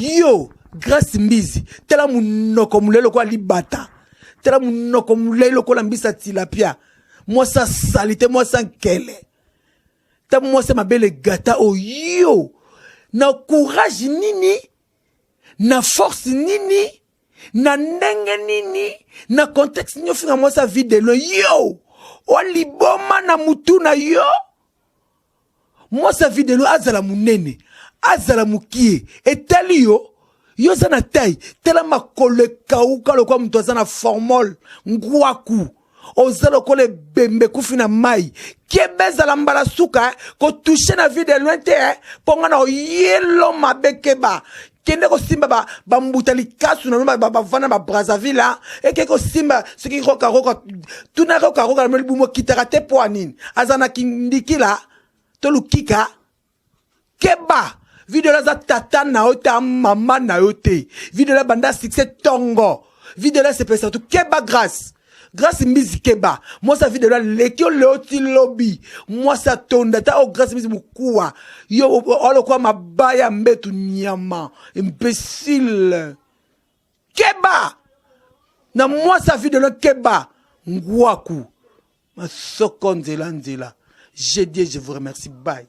Yo Grace Mbizi, tala munoko mulai lokola libata, tala munoko mulai lokola mbisa tilapia, mwasi salite, mwasi nkele, ta mwasi mabele gata oyo na courage nini na force nini na ndenge nini na contexte nini ofinga mwasi ya vie de loin? Yo oliboma na mutu na yo. Mwasi ya vie de loin azala monene azala mokie etali yo. Yo oza na tai, tala makolo ekauka lokola moto aza na formol ngwaku, oza lokola ebembe ekufi na mai. Keba ezala mbala suka kotouche na vie de loin te, mpo nga na oyelo mabe. Keba kende kosimba bambuta likasu na bavanda ba Brazzaville, eke kosimba soki rokaroka, tuna rokaroka na libumu okitaka te mpo nini aza na kindikila to lukika. Keba video aza tata na yo te, mama na yo te. Video banda succès tongo, video sepelisa tu. Keba Grâce, Grâce Mbizi, keba mwasi ya video aleki yo leo ti lobi, mwasi atonda ta oyo. Grâce Mbizi mokuwa yo olokola mabaya mbetu nyama imbécile. Keba na mwasi ya video, keba ngwaku masoko nzela nzela. Je dis, je vous remercie, bye.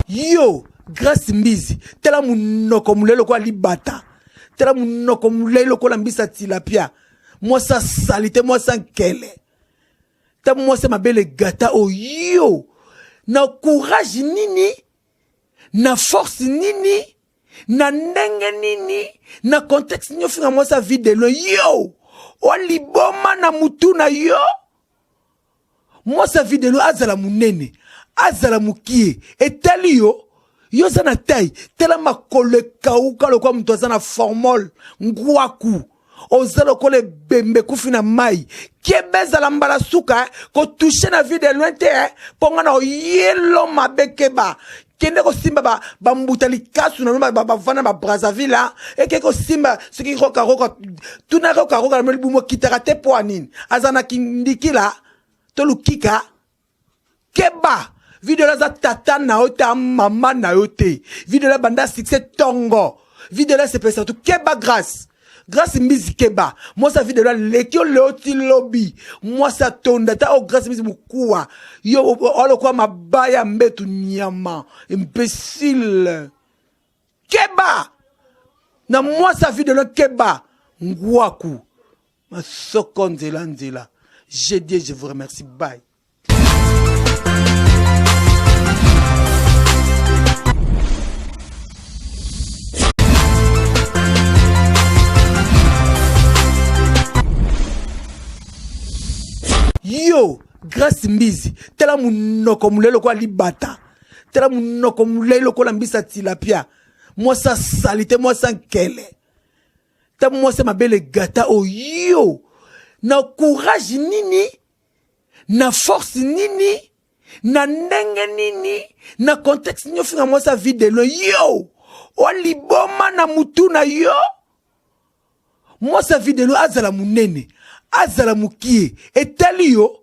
Yo Grace Mbizi, tala munoko mulai lokola libata, tala munoko mulai lokola mbisa tilapia, mwasi salite, mwasi nkele, ta mwasi mabele gata oyo na courage nini na force nini na ndenge nini na contexte nini ofinga mwasi ya vie de loin? Yo oliboma na mutu na yo. Mwasi ya vie de loin azala monene azala mokie etali yo. Yo oza na tai, tala makolo ekauka lokola moto aza na formol ngwaku, oza lokola ebembe ekufi na mai. Keba ezala mbala suka kotouche na vie de loin te, mpo nga na oyelo mabe. Keba kende kosimba bambuta likasu na bavanda ba Brazzaville, eke kosimba soki rokaroka, tuna rokaroka na libumu okitaka te mpo nini aza na kindikila to lukika. Keba video aza tata na yo te, mama na yo te. Video banda succès tongo, video sepelisa tu. Keba Grâce, Grâce Mbizi, keba mwasi ya video aleki yo leo ti lobi, mwasi atonda ta oyo. Grâce Mbizi mokuwa yo olokola mabaya mbetu nyama imbécile. Keba na mwasi ya video, keba ngwaku masoko nzela nzela. Je dis, je vous remercie, bye. Yo Grace Mbizi, tala munoko mulai lokola libata, tala munoko mulai lokola mbisa tilapia, mwasi salite, mwasi nkele, ta mwasi mabele gata oyo na courage nini na force nini na ndenge nini na contexte nini ofinga mwasi ya vie de loin? Yo oliboma na mutu na yo. Mwasi ya vie de loin azala monene azala mokie etali yo.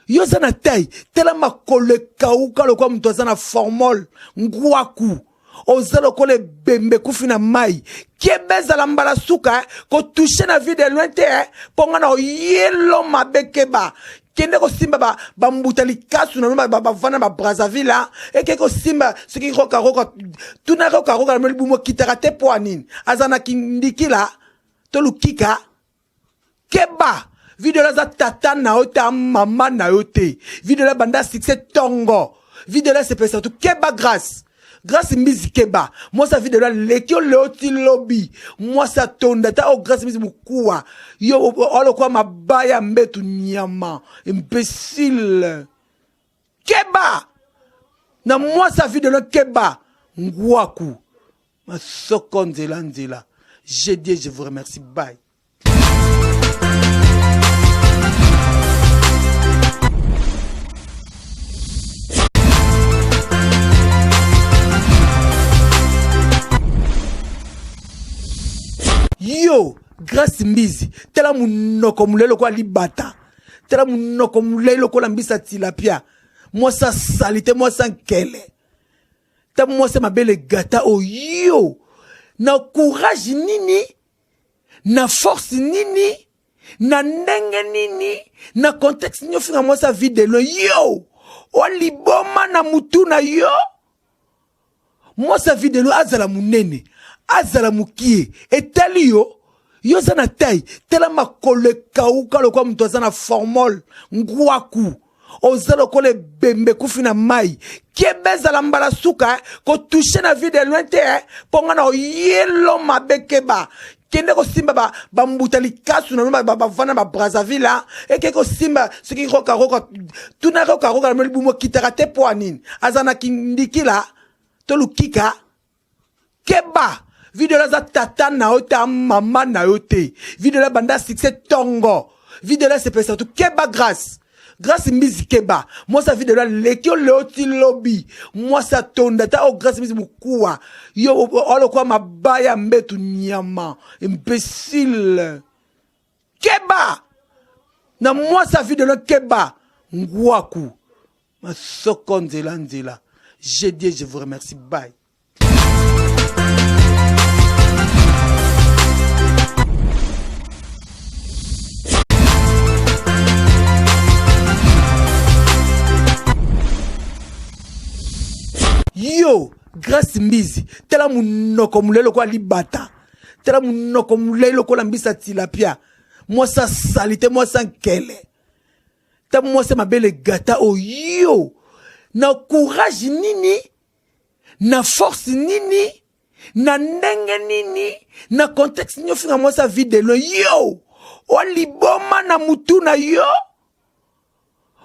Yo oza na tai, tala makolo ekauka lokola moto aza na formol ngwaku, oza lokola ebembe ekufi na mai. Keba ezala mbala suka kotouche na vie de loin te, mpo nga na oyelo mabe. Keba kende kosimba bambuta likasu na bavanda ba Brazzaville, eke kosimba soki rokaroka, tuna rokaroka na libumu okitaka te mpo nini aza na kindikila to lukika. Keba video aza tata na yo te, mama na yo te. Video banda succès tongo, video sepelisa tu. Keba Grâce, Grâce Mbizi, keba mwasi ya video aleki yo leo ti lobi, mwasi atonda ta oyo. Grâce Mbizi mokuwa yo olokola mabaya mbetu nyama imbécile. Keba na mwasi ya video, keba ngwaku masoko nzela nzela. Je dis, je vous remercie, bye. Yo. Grace Mbizi, tala munoko mulai lokola libata, tala munoko mulai lokola mbisa tilapia, mwasi salite, mwasi nkele, ta mwasi mabele gata oyo, na courage nini, na force nini, na ndenge nini, na contexte nini ofinga mwasi ya vie de loin yo, oliboma na mutu na yo. Mwasi ya video azala munene, azala mukie, etali yo, yo oza na taille, tala makolo ekauka lokola moto aza na formol, ngwaku, oza lokola ebembe ekufi na mai. Keba ezala mbala suka, kotouche na vie de loin te, mpo nga na oyelo mabe. Keba, kende kosimba bambuta likasu na bino bavanda ba Brazzaville, eke kosimba soki rokaroka, tuna rokaroka na libumu okitaka te mpo ya nini, aza na kindikila to lukika. Keba, video aza tata na yo te, mama na yo te. Video banda succès tongo, video sepelisa tu. Keba Grâce, Grâce Mbizi, keba, mwasi ya video aleki yo leo ti lobi, mwasi atonda ta oyo. Grâce Mbizi mokuwa yo olokola mabaya mbetu, nyama imbécile. Keba na mwasi ya video, keba, ngwaku, masoko nzela nzela. Je dis, je vous remercie, bye. Yo Grâce Mbizi, tala munoko mulai lokola libata, tala munoko mulai lokola mbisa tilapia, mwasi salite, mwasi nkele, ta mwasi mabele gata oyo, na courage nini, na force nini, na ndenge nini, na contexte nini ofinga mwasi ya vie de loin yo, oliboma na mutu na yo.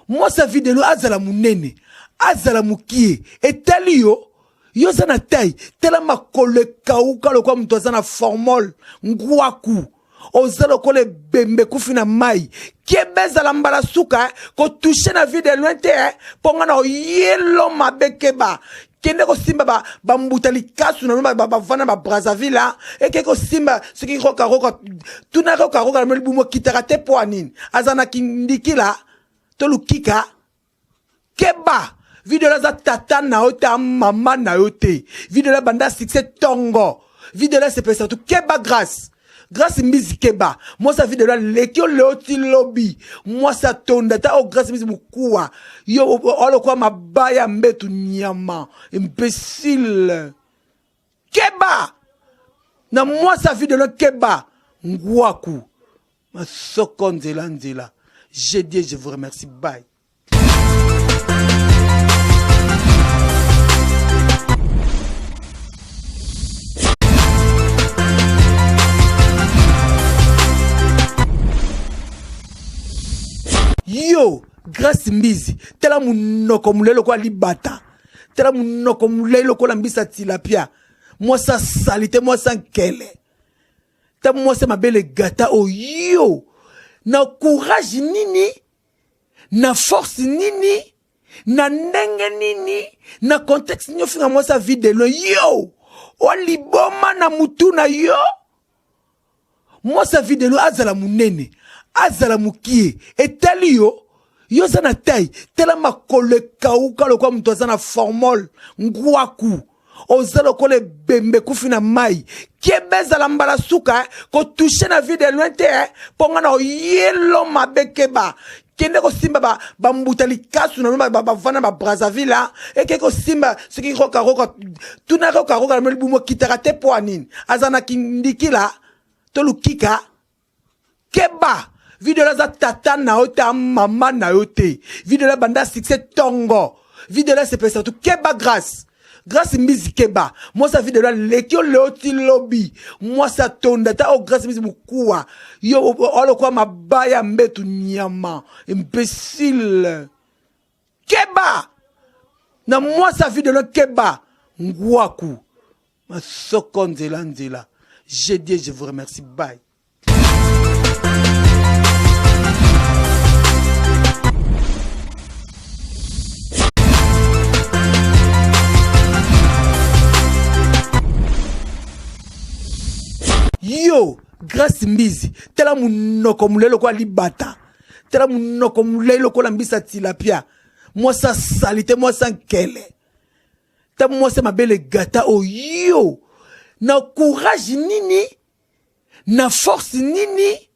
Mwasi ya vie de loin azala munene, azala mukie, etali yo, yo oza na taille, tala makolo ekauka lokola moto aza na formol, ngwaku, oza lokola ebembe ekufi na mai. Keba ezala mbala suka, kotouche na vie de loin te, mpo nga na oyelo mabe. Keba, kende kosimba bambuta likasu na bino bavanda ba Brazzaville, eke kosimba soki rokaroka, tuna rokaroka na libumu okitaka te mpo ya nini, aza na kindikila to lukika. Keba, video aza tata na yo te, mama na yo te. Video banda succès tongo, video sepelisa tu. Keba Grâce, Grâce Mbizi, keba, mwasi ya video aleki yo leo ti lobi, mwasi atonda ta oyo. Grâce Mbizi mokuwa yo olokola mabaya mbetu, nyama imbécile. Keba na mwasi ya video, keba, ngwaku, masoko nzela nzela. Je dis, je vous remercie, bye. Yo Grâce Mbizi, tala munoko mulai lokola libata, tala munoko mulai lokola mbisa tilapia, mwasi salite, mwasi nkele, ta mwasi mabele gata oyo, na courage nini, na force nini, na ndenge nini, na contexte nini ofinga mwasi ya vie de loin yo, oliboma na mutu na yo. Mwasi ya vie de loin azala munene, azala mukie, etali yo, yo oza na taille, tala makolo ekauka lokola moto aza na formol, ngwaku, oza lokola ebembe ekufi na mai. Keba ezala mbala suka, kotouche na vie de loin te, mpo nga na oyelo mabe. Keba, kende kosimba bambuta likasu na bino bavanda ba Brazzaville, eke kosimba soki rokaroka, tuna rokaroka na libumu okitaka te mpo ya nini, aza na kindikila to lukika. Keba, video aza tata na yo te, mama na yo te. Video banda succès tongo, video sepelisa tu. Keba Grâce, Grâce Mbizi, keba, mwasi ya video aleki yo leo ti lobi, mwasi atonda ta oyo. Grâce Mbizi mokuwa yo olokola mabaya mbetu, nyama imbécile. Keba na mwasi ya video, keba, ngwaku, masoko nzela nzela. Je dis, je vous remercie, bye. Yo. Grace Mbizi, tala munoko mulai lokola libata, tala munoko mulai lokola mbisa tilapia, mwasi salite, mwasi nkele, ta mwasi mabele gata oyo na courage nini, na force nini,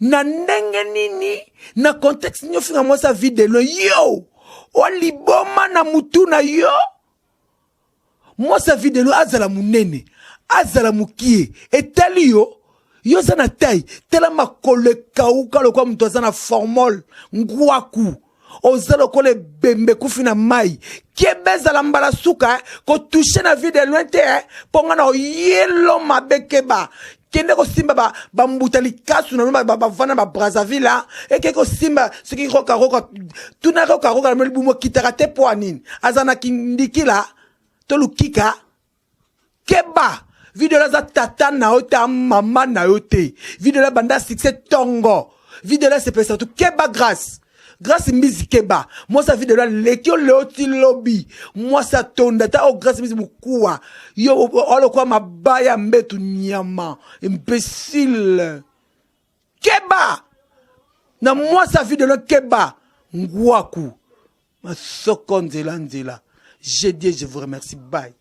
na ndenge nini, na contexte nini ofinga mwasi ya Vue de Loin? Yo oliboma na mutu na yo. Mwasi ya Vue de Loin azala monene, azala mokie, etali yo. Yo oza na tai, tala makolo ekauka lokola moto aza na formol ngwaku, oza lokola ebembe ekufi na mai. Keba, ezala mbala suka kotouche na Vue de Loin te, mpo nga na oyelo mabe. Keba, kende kosimba bambuta likasu na bino bavanda ba Brazzaville, eke kosimba soki rokaroka, tuna rokaroka na libumu okitaka te. Mpo nini aza na kindikila to lukika? Keba, Vue de Loin aza tata na yo te, mama na yo te. Vue de Loin banda succès ntongo, Vue de Loin sepelisa tu. Keba, Grâce, Grâce Mbizi, keba. Mwasi ya Vue de Loin aleki yo leo ti lobi. Mwasi atonda ta oyo Grâce Mbizi mokuwa yo olokola mabaya mbetu nyama imbécile. Keba na mwasi ya Vue de Loin, keba, ngwaku masoko nzela nzela. Je dis, je vous remercie, bye.